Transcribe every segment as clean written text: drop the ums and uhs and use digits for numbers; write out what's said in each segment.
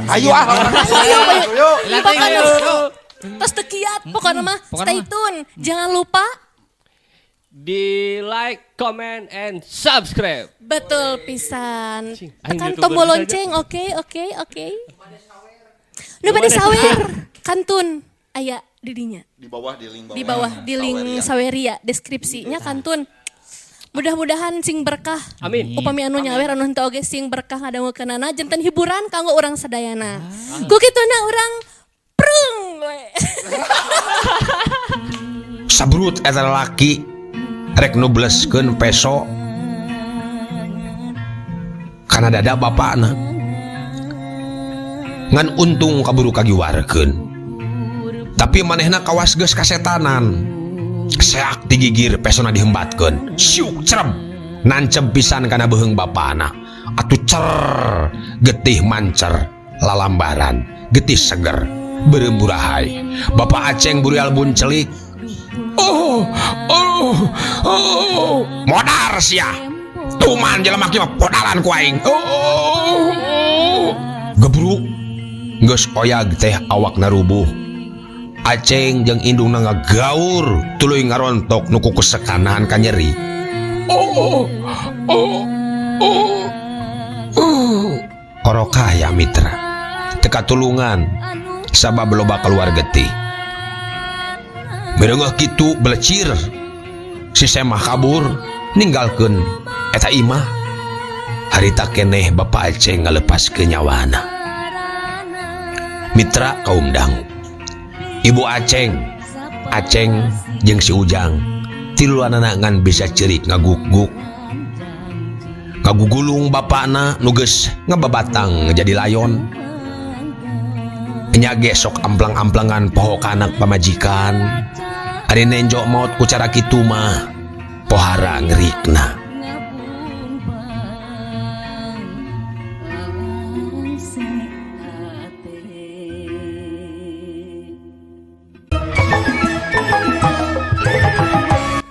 Ayo ah. Ayo, ayo. Lah, Pokoknya ayo. tos teu kiat pokoknya mah Pokoknya stay mah. tune. Jangan lupa Di like, comment, and subscribe. Betul pisan. Cing, aing Tekan YouTuber tombol saja. lonceng, oke, oke, oke. Nu bade sawer, kantun aya di dinya. Di bawah, di link bawah. Di bawah di link Saweria. Saweria deskripsinya kantun. Mudah-mudahan sing berkah. Amin. Upami anu nyawer anu henteu oge sing berkah ngadangukeunana janten hiburan kanggo urang sadayana. Ku kituna urang prung we. Sabrut eta lalaki rek nubleskeun peso kana dada bapakna ngan untung kaburu kagiwarkeun, tapi manehna kawas geus kasetanan, seak digigir, pesona dihembatkeun, siuk cerem nancep pisan kana beuheung bapakna. Atuh cer, getih mancer lalambaran, getih seger beureum burahay. Bapak Aceng burial buncelik. Oh, oh, oh, modar sia, tuman jelema kieu mah podalan ku aing. Oh, oh, oh. Gebruk geus oyag teh awakna rubuh. Aceng jeung indungna ngagaur tuluy ngarontok nu kukusekanan ka nyeri. Oh, oh, oh, oh. Orokah ya mitra, teka tulungan sabab loba keluar getih. Mireungeuh kitu belecir si Semah kabur ninggalkeun eta imah. Harita keneh Bapak Aceng ngalepaskeun nyawana. Mitra kaum dangu, Ibu Aceng, Aceng jeung si Ujang tiluanana ngan bisa cerik ngaguk-guk ngagugulung bapakna nu geus ngababatang jadi layon. Nya ge sok amplang-amplangan poho ka anak pamajikan. Ari nenjo maot ku cara kitu mah pohara ngerikna.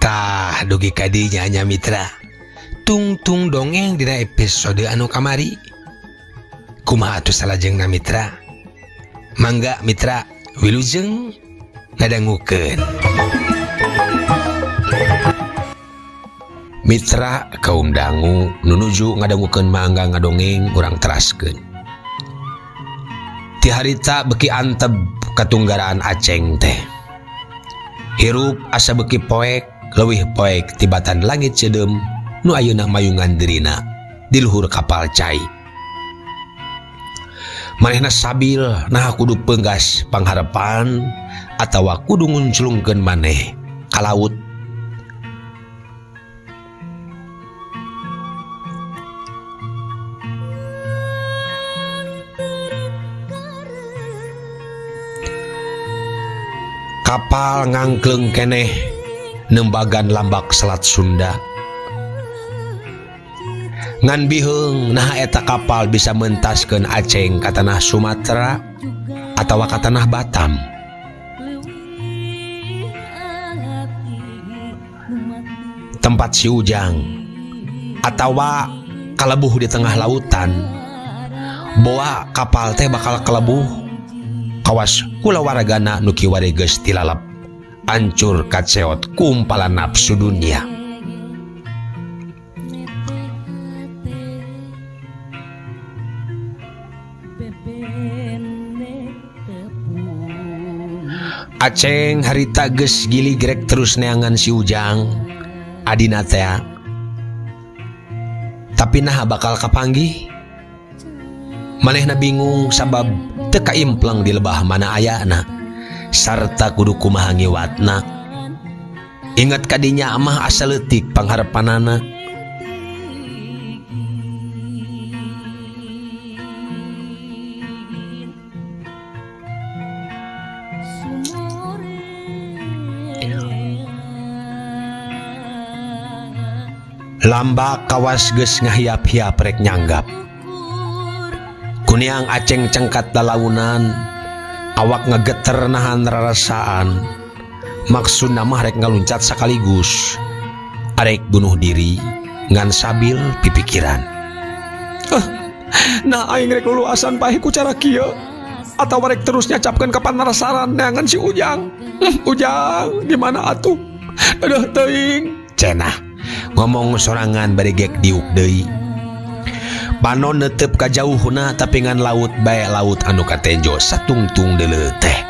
Tah dugi ka dinya nya mitra, tungtung dongeng dina episode anu kamari. Kumaha atuh salajengna mitra? Mangga mitra, wilujeng ngadangukeun. Mitra kaum dangu nu nuju ngadangukeun mangga ngadongeng urang teraskeun. Ti harita beki antep katunggaraan Aceng teh. Hirup asa beki poek, leuwih poek tibatan langit ceudeum nu ayeuna mayungan dirina di luhur kapal cai. Manehna sabil nah kudu penggas pangharepan atawa kudu ngunclungkeun maneh ka laut. Kapal ngangkleng keneh nembagan lambak Selat Sunda. Ngan biheung nah eta kapal bisa mentaskeun Aceng ka tanah Sumatera atawa ka tanah Batam. Tempat si Ujang atawa kalebuh di tengah lautan. Boa kapal teh bakal kelebuh kawas kulawargana nu kiwari geus tilalep ancur kaceot kumpalan nafsu dunia. Aceng harita geus giligrek terus neangan si Ujang adina tea. Tapi naha bakal kapanggih? Manehna bingung sabab teu kaimpleng di lebah mana ayana sarta kudu kumaha ngiwatna. Ingat kadinya mah asa leutik pangharepanana. Lambak kawas geus ngahiap-hiap rek nyanggap. Kuniang Aceng cengkat lalaunan, awak ngegeter nahan rarasaan. Maksudna mah rek ngaluncat sekaligus, arek bunuh diri ngan sabil pipikiran. Nah aing rek luluasan paeh ku cara kieu atawa rek terus nyacapkeun ka panarasaran neangan si Ujang. Ujang di mana atuh? Aduh teuing. Cenah ngomong sorangan bari gek diuk deui. Panon netep ka jauhna tapi ngan laut bae laut anu katenjo satungtung deuleu teh.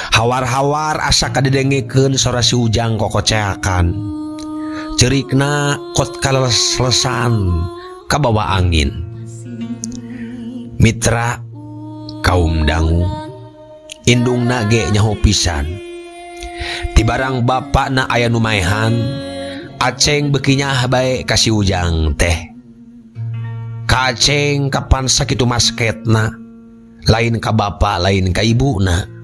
Hawar-hawar asa kadedengekeun sora si Ujang kokoceakan. Cerikna kot kaleles-lesan kabawa angin. Mitra kaum dangu indungna ge nyaho pisan. Ti barang bapakna aya nu maehan, Aceng beuki nyaah bae ka si Ujang teh. Ka Aceng kapan sakitu masketna, lain ka bapa lain ka ibuna.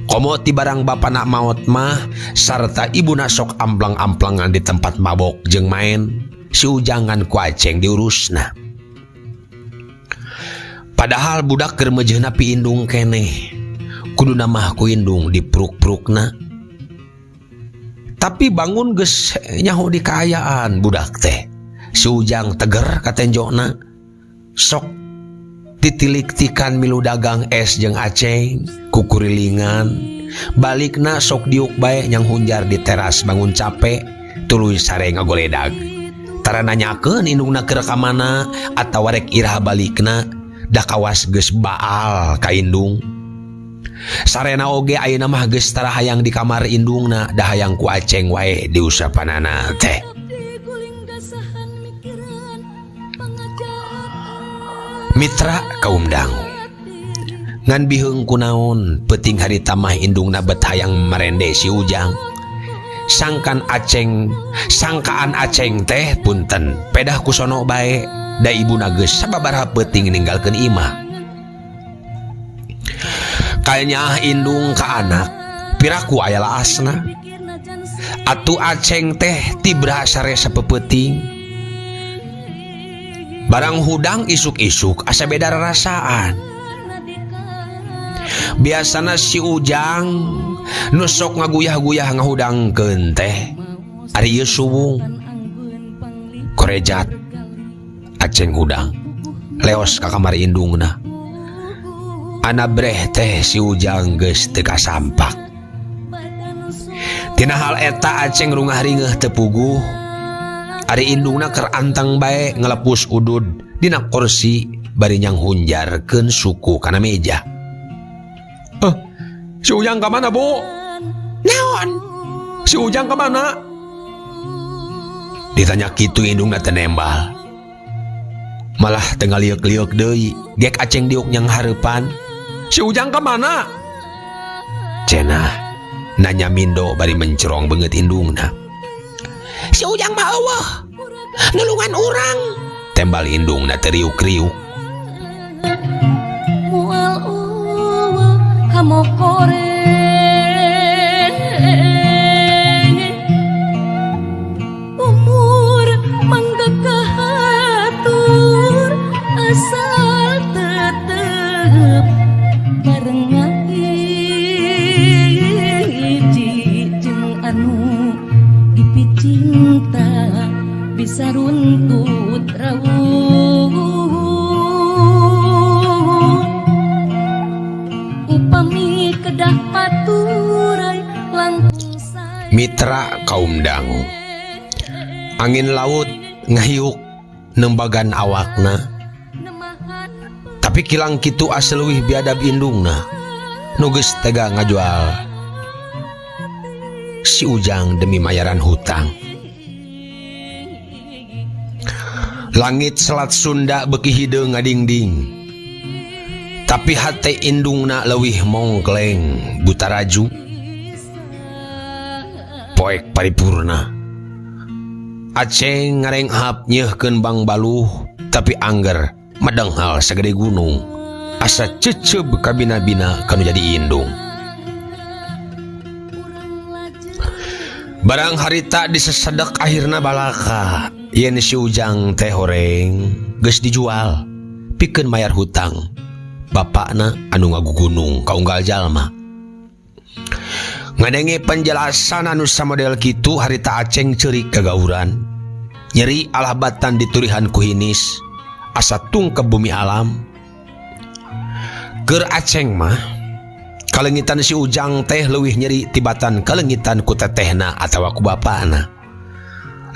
Komo ti barang bapana maot mah sarta ibuna sok amplang-amplangan di tempat mabok jeung main, si Ujangan ku Aceng diurusna. Padahal budak keur meujeuhna piindung keneh. Kuduna mah ku indung dipruk-prukna. Tapi bangun geus nyaho di kaayaan budak teh. Si Ujang teger katenjona. Sok titilik-tikan milu dagang es jeung Aceng kukurilingan. Balikna sok diuk bae nyang hunjar di teras bangun capek tuluy sare ngagoledag. Tara nanyakeun indungna keur ka mana atawa rek iraha balikna, da kawas geus baal ka indung. Sarena oge ayeuna mah geus tara hayang di kamar indungna, da hayang ku Aceng wae diusapanana teh. Mitra kaum dangu ngan biheung kunaon peuting harita mah indungna bet hayang marende si Ujang. Sangkan Aceng, sangkaan Aceng teh punten pedah ku sono bae, da ibuna geus sababaraha peuting ninggalkeun imah. Kayaknya indung ka anak piraku aya laasna. Atuh Aceng teh tibra sare sapeupeting. Barang hudang isuk-isuk asa beda rarasaan. Biasana si Ujang nu sok ngaguyah-guyah ngahudangkeun teh ari ieu suwung. Korejat Aceng hudang leos ka kamar indungna. Anabreh teh si Ujang geus teu kasampak. Tina hal eta Aceng rungah ringeuh teu puguh. Ari indungna keur anteng bae ngalepus udud dina kursi bari nyanghunjarkeun suku kana meja. Si Ujang ka mana, Bu? Naon? Si Ujang ka mana? Ditanya kitu indungna teu nembal. Malah teu ngaliuk-liuk deui, gek Aceng diuk nyang hareupan. Si Ujang ka mana? Cenah nanya mindo bari mencerong beungeut indungna. Si Ujang mah eueuh, nulungan urang. Tembal indungna teu riuk-riuk. Moal eueuh hamokore. Umur mangga kahatur asal tetep bareng ngahiji jeung anu dipicinta bisa runtut rawuh. Upami kedah paturai langkung sae. Mitra kaum dangu angin laut ngahiuk nembagan awakna, tapi kilang kitu asa leuwih biadab indungna nu geus tega ngajual si Ujang demi mayaran hutang. Langit Selat Sunda beuki hideung ngadingding, tapi hate indungna leuwih mongkleng buta raju. Poek paripurna Aceng ngarenghap nyeuhkeun bangbaluh, tapi angger madenghal sagede gunung asa ceceub kabina-bina kanu jadi indung. Barang harita disesedek akhirna balaka yen si Ujang teh horeng geus dijual pikeun mayar hutang bapakna anu ngagugunung kaunggal jalma. Ngadenge penjelasan anu samodel kitu harita Aceng ceurik kagauran. Nyeri alah batan diturihan ku hinis asa tungkep bumi alam. Keur Aceng mah kalengitan si Ujang teh leuwih nyeri tibatan kalengitan ku tetehna atawa ku bapana.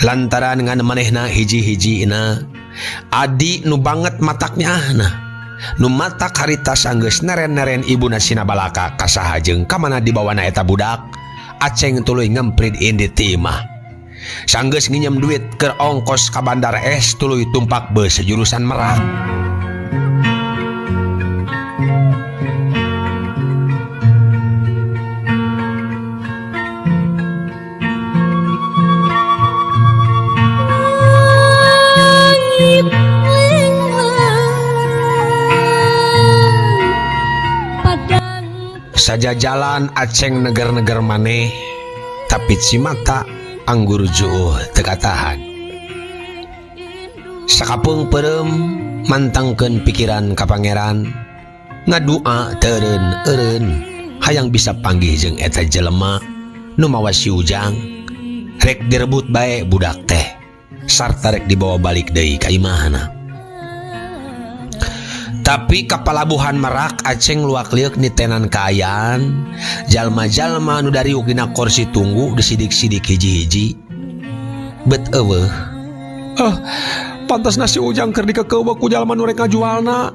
Lantaran ngan manehna hiji-hijina adi nu banget matak nyaahna. Nu matak harita sanggeus neren-neren ibuna sina balaka ka saha jeung ka mana dibawana eta budak, Aceng tuluy ngemprit indit ti imah. Sanggeus nginjem duit keur ongkos ka Bandar Es tuluy tumpak beus jurusan Merak. Saja jalan Aceng neger-neger maneh, tapi cimata anggur juuh teu katahan. Sakapeung peureum mantangkeun pikiran ka pangeran, ngadua teureun-eureun hayang bisa panggih jeung eta jelema nu mawa si Ujang. Rek direbut bae budak teh, sarta rek dibawa balik deui ka imahna. Tapi ka palabuhan Merak Aceng luak lieuk nitenan kaayaan jalma-jalma nu dariuk dina kursi tunggu disidik-sidik hiji-hiji bet eueuh. Pantasna si Ujang keur dikekeuweuk ku jalma nu rek ngajualna.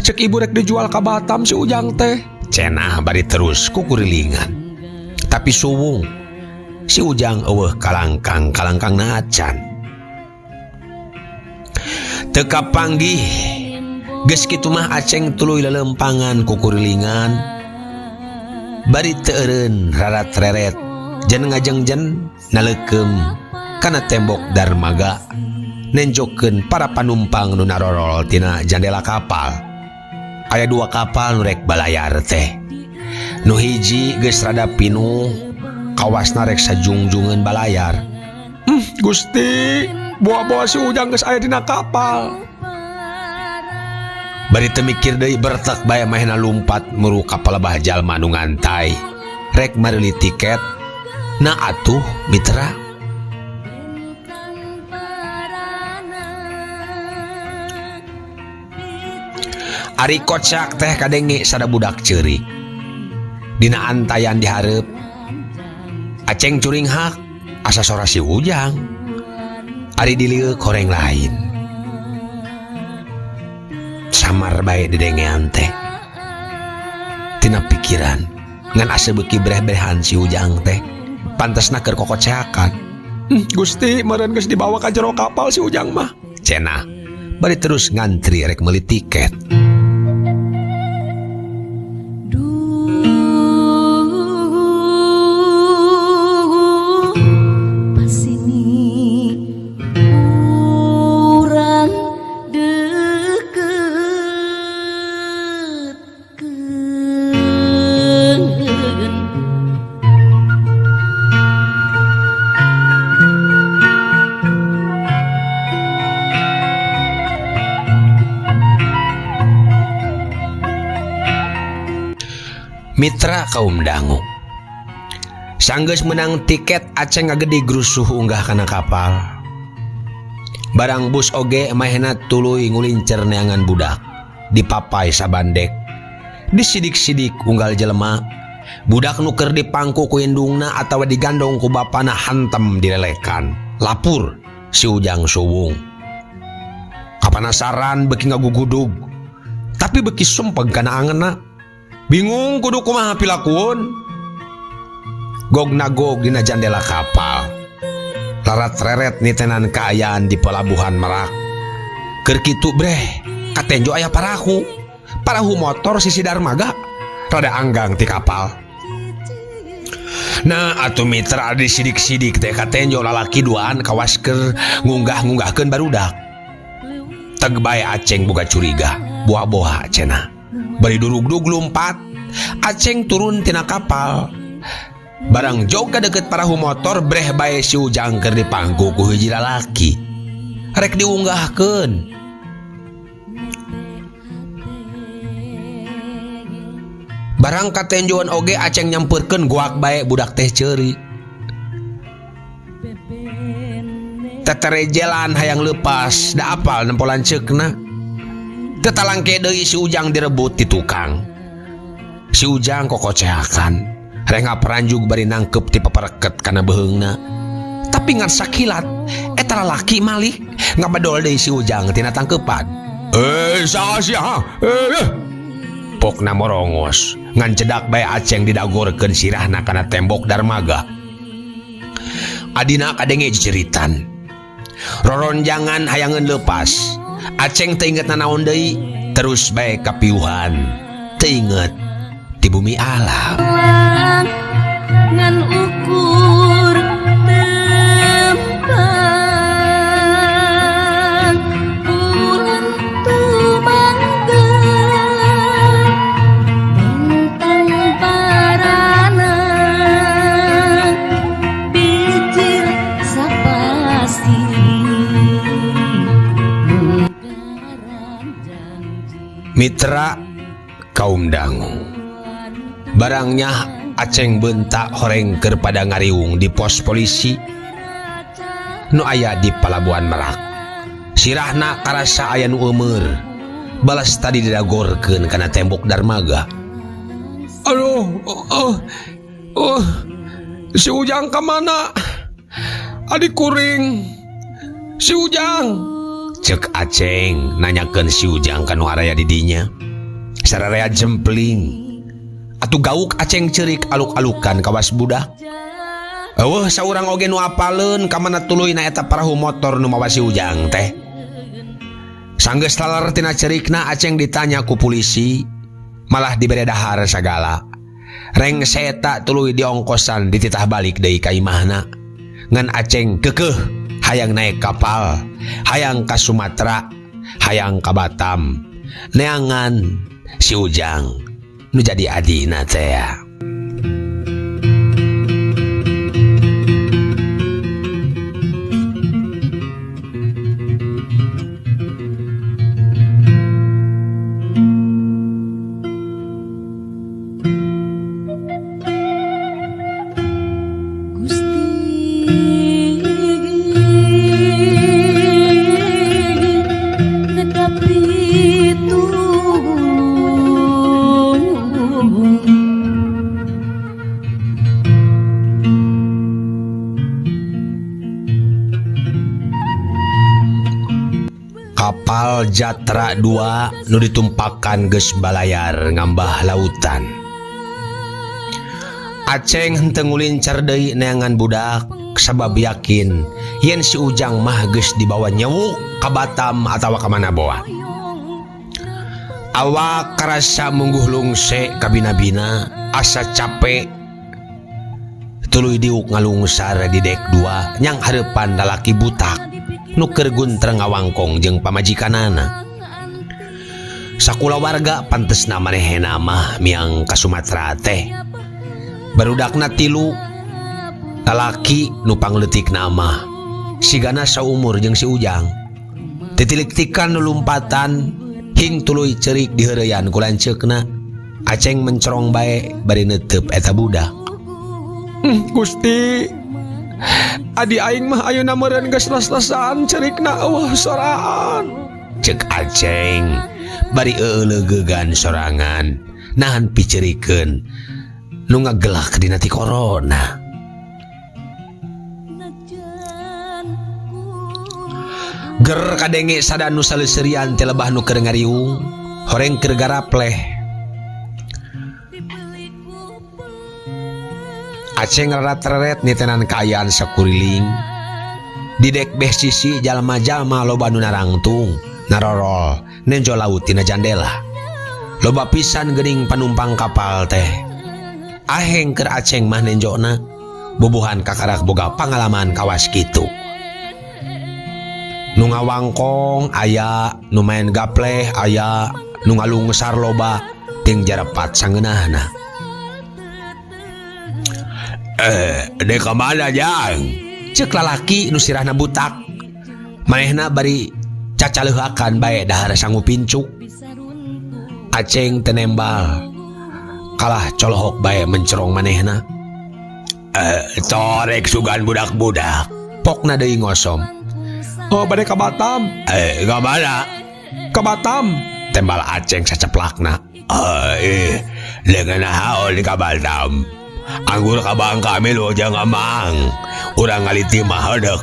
Cek ibu rek dijual ka Batam si Ujang teh. Cenah bari terus kukurilingan. Tapi suwung si Ujang eueuh kalangkang kalangkangna acan. Teu kapanggih. Geus kitu mah Aceng tuluy lelempangan kukurilingan. Bari teu eureun rarat-reret jen ngajengjen naleukeum kana tembok darmaga nenjokeun para panumpang nu narorol tina jandela kapal. Aya dua kapal nu rek balayar teh. Nu hiji geus rada pinuh, kawasna rek sajungjungeun balayar. Gusti, boa-boa si Ujang geus aya dina kapal. Bari teu mikir deui bertek bae mahena lumpat muru ka palebah jalma nu ngantai. Rek mareuli tiket. Na atuh mitra. Ari kocak teh kadenge sada budak ceurik. Dina antayan dihareup. Aceng curinghak asa sora si Ujang. Ari dilieuk horeng lain. Samar bae didengean teh. Tina pikiran ngan asa beuki breh-brehan si Ujang teh. Pantasna keur kokoceakan. Gusti, meureun geus dibawa ka jero kapal si Ujang mah. Cenah bari terus ngantri rek meuli tiket. Mitra kaum dangu. Sanggeus menang tiket Aceng ngagede grusuh unggah kana kapal. Barang bus oge mahena tuluy ngulincer neangan budak. Dipapai sabandek. Disidik-sidik unggal jelema. Budak nu keur dipangku ku indungna atawa digandong ku bapana hantem dilelekan. Lapur si Ujang suwung. Kapanasaran beuki ngagugudug. Tapi beuki sumpeg kana angeunna. Bingung kudu kumaha pilakueun. Gog nagog dina jandela kapal. Larat reret nitenan kaayaan di pelabuhan Merak. Keur kitu breh, katenjo aya parahu. Parahu motor sisi darmaga rada anggang ti kapal. Nah atuh mitra disidik-sidik teh katenjo lalaki duaan kawas keur ngunggah-ngunggahkeun barudak. Teg bae Aceng boga curiga, buah-boha cenah. Bari durug-dug lumpat, Aceng turun tina kapal. Barang jauh ka deket parahu motor breh bae si Ujang keur dipangku ku hiji lalaki. Rek diunggahkeun. Barang katenjoan oge Aceng nyamperkeun goak bae budak teh ceurik. Teterejelan hayang leupas da apal nempo lanceukna. Teu talangke deui si Ujang direbut ti tukang. Si Ujang kokoceakan, rengap ranjug bari nangkep ti papareket kana beuheungna. Tapi ngan sakilat eta lalaki malik ngabedol deui si Ujang tina tangkepan. Saha sia ha? Pokna morongos, ngan cedak bae Aceng didagorkeun sirahna kana tembok darmaga. Adina kadenge ciciritan. Roronjangan hayangeun leupas. Aceng teu inget nanaon deui, terus bae kapiuhan. Teu inget di bumi alam. Ngan ukur tempang bulan tumangga bintang parana bijil sapasti Mitra kaum dangu. Barangnya Aceng bentak horeng keur pada ngariung di pos polisi nu aya di Palabuhan Merak. Sirahna karasa aya nu eumeur. Balas tadi didagorkeun kana tembok darmaga. Aduh, oh, si Ujang ka mana? Adik kuring. Si Ujang. Cek Aceng nanyakeun si Ujang ka nu araya di dinya. Sararea jempling. Atuh gauk Aceng ceurik aluk-alukan kawas budak. Eueuh saurang oge nu apaleun ka mana tuluyna eta parahu motor nu mawa si Ujang teh. Sanggeus laler tina ceurikna Aceng ditanya ku polisi, malah dibere dahar sagala. Rengse eta tuluy diongkosan dititah balik deui ka imahna. Ngan Aceng keukeuh hayang naik kapal, hayang ka Sumatera, hayang ka Batam. Neangan si Ujang nu jadi adina teh. Kapal Jatra 2 nu ditumpakan geus balayar ngambah lautan. Aceng henteu ngulincar deui neangan budak sabab yakin yen si Ujang mah geus dibawa nyewu ka Batam atawa ka mana boa. Awak karasa mungguh lungse kabina-bina asa capek. Tuluy diuk ngalungsar di dek 2 nyang hareupan lalaki butak nu keur guntreng ngawangkong jeung pamajikanana. Sakulawarga pantesna manehna mah miang ka Sumatera teh. Barudakna 3 lalaki nu pangleutikna mah sigana saumur jeung si Ujang. Titilik-tikan nu lumpatan hing tuluy ceurik diheureuyan ku lanceukna. Aceng mencorong bae bari neuteub eta budak. Gusti, adi aing mah ayeuna meureun geus las-lasan cerikna eueuh soraan. Cek Aceng bari eueuleugeugan sorangan nahan picerikeun nu ngagelak dina ti corona. Ger kadenge sada nu saleuserian teh lebah nu keur ngariung, horeng keur garapleh. Aceng reret-reret nitenan kaayaan sakuriling. Di dek beh sisi jalma-jalma loba nu narangtung, narorol, nenjo laut tina jandela. Loba pisan geuning panumpang kapal teh. Aheng keur Aceng mah nenjona, bubuhan kakarak boga pangalaman kawas kitu. Nu ngawangkong aya, nu main gapleh aya, nu ngalungsar loba ting jarepat sangeunahna. Dek ka mana jang? Cek lalaki nu sirahna butak. Manehna bari cacaleuhakan bae dahar sangu pincuk. Aceng tenembal. Kalah colohok bae mencerong manehna. Torek sugan budak-budak. Pokna deui ngosom. Oh, bade ka Batam. Ka mana? Ka Batam. Tembal Aceng saceplakna. Dengan naon di ka Batam? Anggur ka bangka milu jeung emang. Urang ngaliti mah hodok.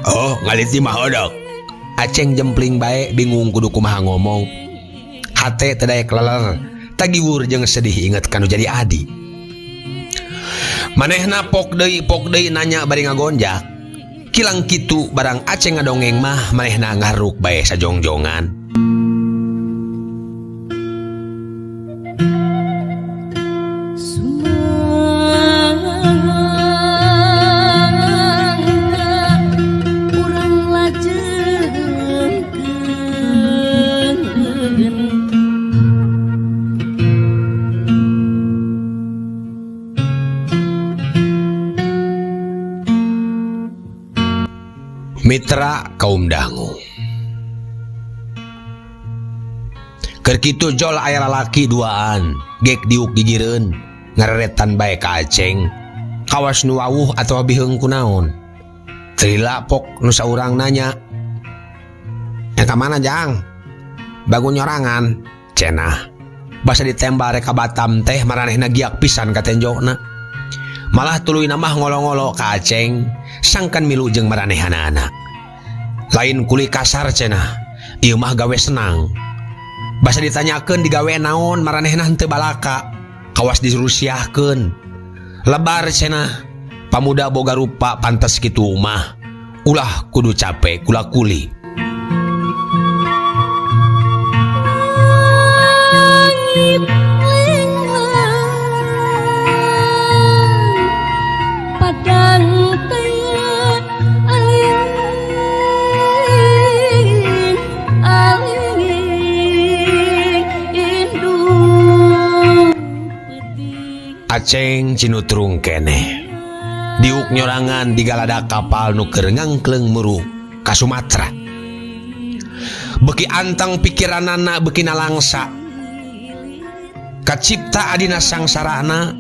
Oh, ngaliti mah hodok. Aceng jempling bae bingung kudu kumaha ngomong. Hate teu daek leler, tagiwur jeung sedih inget kanu jadi adi. Manehna pok deui nanya bari ngagonjak. Kilang kitu barang Aceng ngadongeng mah manehna ngaruk bae sajongjongan. Mitra kaum dangu. Keur kitu jol aya lalaki duaan, gek diuk gigireun, ngareretan bae ka Aceng. Kawas nu wawuh atawa biheung kunaon. Trila pok nu saurang nanya. Ka mana jang? Bangun nyorangan. Cenah. Basa ditembal rek ka Batam teh maranehna giak pisan ka tenjona. Malah tuluy mah ngolo-ngolo ka Aceng, sangkan milu jeung maranehanana. Lain kuli kasar cenah, ieu mah gawe senang. Basa ditanyakeun digawe naon maranehna henteu balaka, kawas dirusiahkeun. Lebar cenah, pamuda boga rupa pantes kitu mah. Ulah kudu capek kula kuli. Aceng cinutrung keneh. Diuk nyorangan digaladak kapal nu keur ngangkleng muru ka Sumatera. Beki anteng pikiranana beki nalangsa. Kacipta adina sangsarana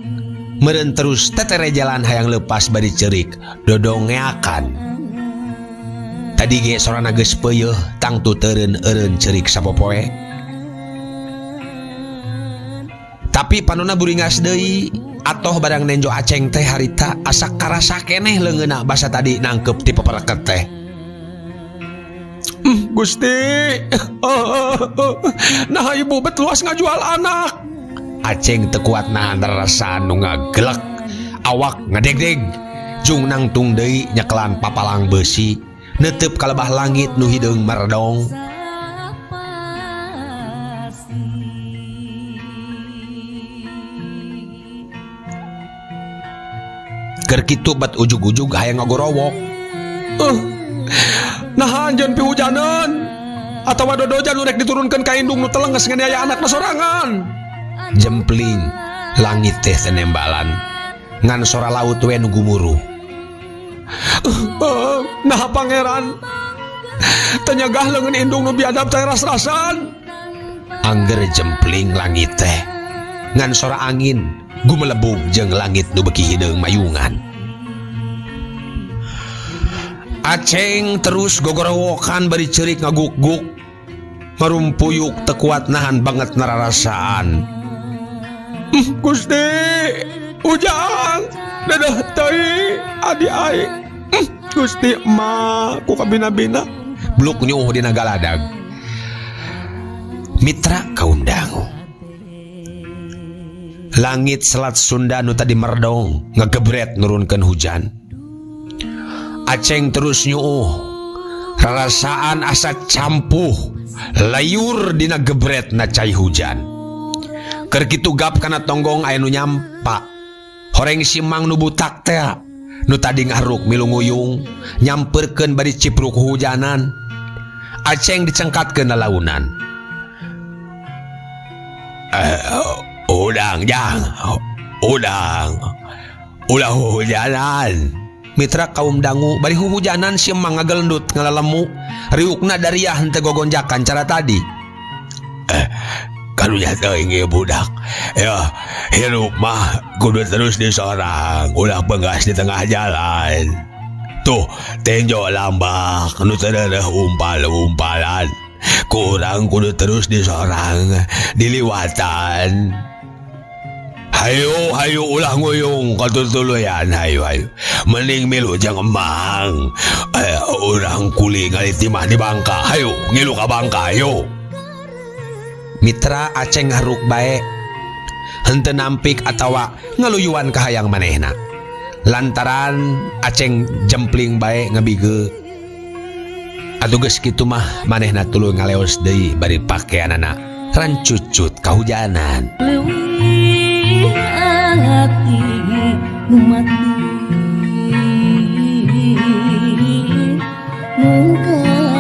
meureun terus tetere jalan hayang lepas bari ceurik dodongeakan. Tadi ge sorana geus peuyeeh tangtu teureun eureun ceurik sapopoe. Tapi panona buringas deui atoh barang nenjo Aceng teh harita asa karasa keneh leungeunna basa tadi nangkep ti pepereket teh. Gusti, nah ibu bet luas ngajual anak. Aceng teu kuat nahan rasa nu ngagelek, awak ngadegdeg, jung nangtung deui nyekelan papalang beusi, neuteup ka lebah langit nu hideung meredong. Keur kitu bat ujug-ujug hayang ngagorowok. Nah anjeun pihujaneun atawa dodojan nu rek diturunkeun ka indung nu telenges ngan aya anakna sorangan. Jempling langit teh tenembalan ngan sora laut we nu gumuruh. Nah pangeran teu nyegah leungeun indung nu biadab teh ras-rasan. Angger jempling langit teh ngan sora angin gumelebug jeung langit nu beuki hideung mayungan. Aceng terus gogorowokan bari ceurik ngaguk-guk, marumpuyuk teu kuat nahan banget nararasaan. Gusti, ujang, dadah teuing adi aing. Gusti emak ku kabina-bina. Bluk nyuh dina galadag. Mitra kaum dangu. Langit selat Sunda nu tadi merdong ngegebret nurunkeun hujan. Aceng terus nyuuh, rarasaan asa campuh, layur dina gebret na cai hujan. Keur kitu gap kana tonggong aya nu nyampa. Horeng si mang nu butak teh, nu tadi ngaruk milu nguyung, nyamperkeun bari cipruk hujanan. Aceng dicengkatkeun lalaunan. Udang jang, udang, ulah hujanan. Mitra kaum dangu bari huhujanan si emang ngagelendut ngalalemu, riukna dariah henteu gogonjakan cara tadi. Karunya teuing ieu budak. Ya, hirup mah kudu terus disorang, ulah benggas di tengah jalan. Tuh, tenjo lambak nu teu deudeuh umpal-umpalan. Kurang kudu terus disorang, diliwatan. Hayu hayu ulah nguyung katutuluyan, hayu hayu. Mending milu jeung emang. Urang kuli ngali timah di Bangka. Hayu ngilu ka Bangka, hayu. Mitra, Aceng ngaruk bae, henteu nampik atawa ngaluyuan ka hayang manehna lantaran Aceng jempling bae ngebige. Atuh geus kitu mah manehna tuluy ngaleos deui bari pakeanana rancucut kahujanan. Leuwih hati nu mati mungkaran.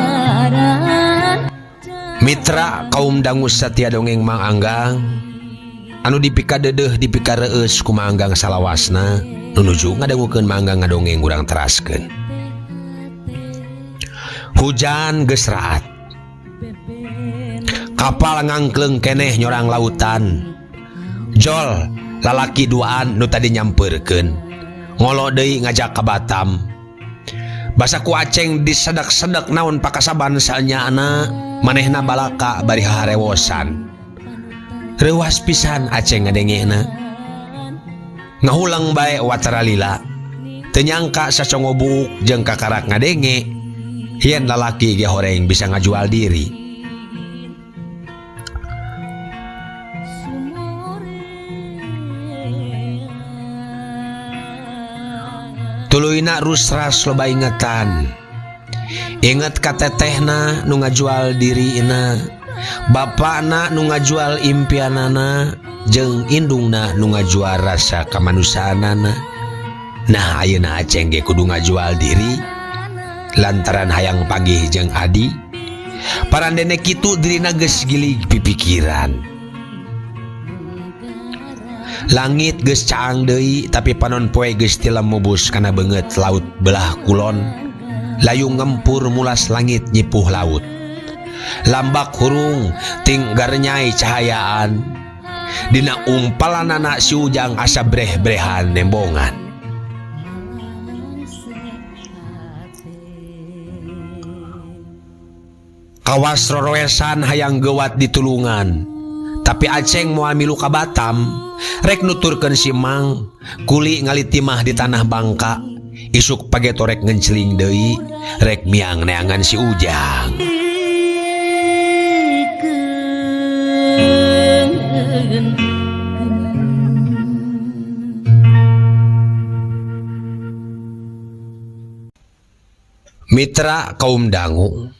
Mitra kaum dangu satia dongeng Mang Anggang anu dipikadeudeeh, dipikareus ku Mang Anggang salawasna, nu nuju ngadangukeun Mang Anggang ngadongeng, urang teraskeun. Hujan geus raat, kapal ngangkleng keneh nyorang lautan. Jol lalaki duaan nu tadi nyamperkeun ngolo deui ngajak ka Batam. Basa ku Aceng disedak-sedek naon pakasaban saenyana, manehna balaka bari haharewosan. Reuwas pisan Aceng ngadengena, ngahulang bae watara lila. Teu nyangka sacongo buuk jeung kakarak ngadenge yen lalaki ge horeng bisa ngajual diri. Tuluyna rusras loba ingetan. Inget ka tetehna nu ngajual dirina, bapakna nu ngajual impianana, jeung indungna nu ngajual rasa kamanusaanana. Nah, ayeuna Aceng ge kudu ngajual diri lantaran hayang pagih jeung Adi. Parandene kitu dirina geus gilig pipikiran. Langit geus caang deui, tapi panon poe geus tilem mubus kana beungeut laut belah kulon. Layung ngempur mulas langit nyipuh laut. Lambak hurung ting garnyai cahayaan. Dina umpalanana si Ujang asa breh-brehan nembongan. Kawas roroesan hayang gewat ditulungan. Tapi Aceng moal milu ka Batam. Rek nuturkeun si Mang, kuli ngali timah di tanah Bangka. Isuk pageto rek ngenceling deui, rek miang neangan si Ujang. Mitra kaum dangu,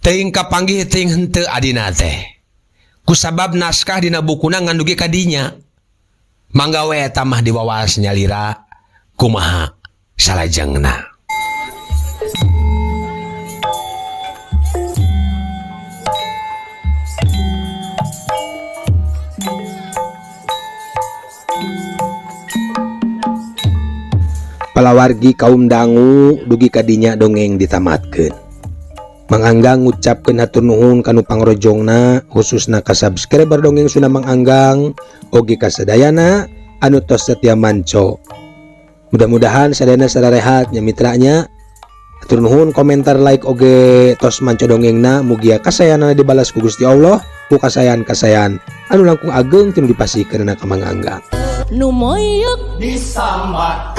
teuing kapanggih teuing henteu adina teh. Kusabab naskah dina bukuna ngan dugi ka dinya. Mangga we eta mah diwawas nyalira kumaha salajengna. Palawargi kaum dangu, dugi kadinya dongeng ditamatkeun. Mang Anggang ngucapkeun hatur nuhun kanu pangrojongna, khususna ka subscriber dongeng Sunda Mang Anggang, oge ka sadayana anu tos setia manco. Mudah-mudahan sadayana sararehat nya, mitranya. Hatur nuhun komentar, like, oge tos manco dongengna. Mugia kasayanana dibalas ku Gusti Allah ku kasayan-kasayan anu langkung ageng tinu dipasihkeun ka Mang Anggang. Nu moyok disambat,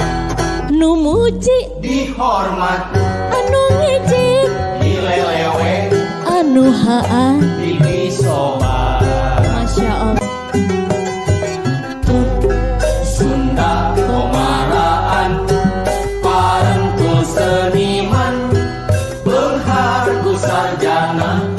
nu muji dihormat, anu ngejek dilelewe, anu haa disobat. Masya Allah. Sunda komaraan parentul seniman, beunghar ku sarjana.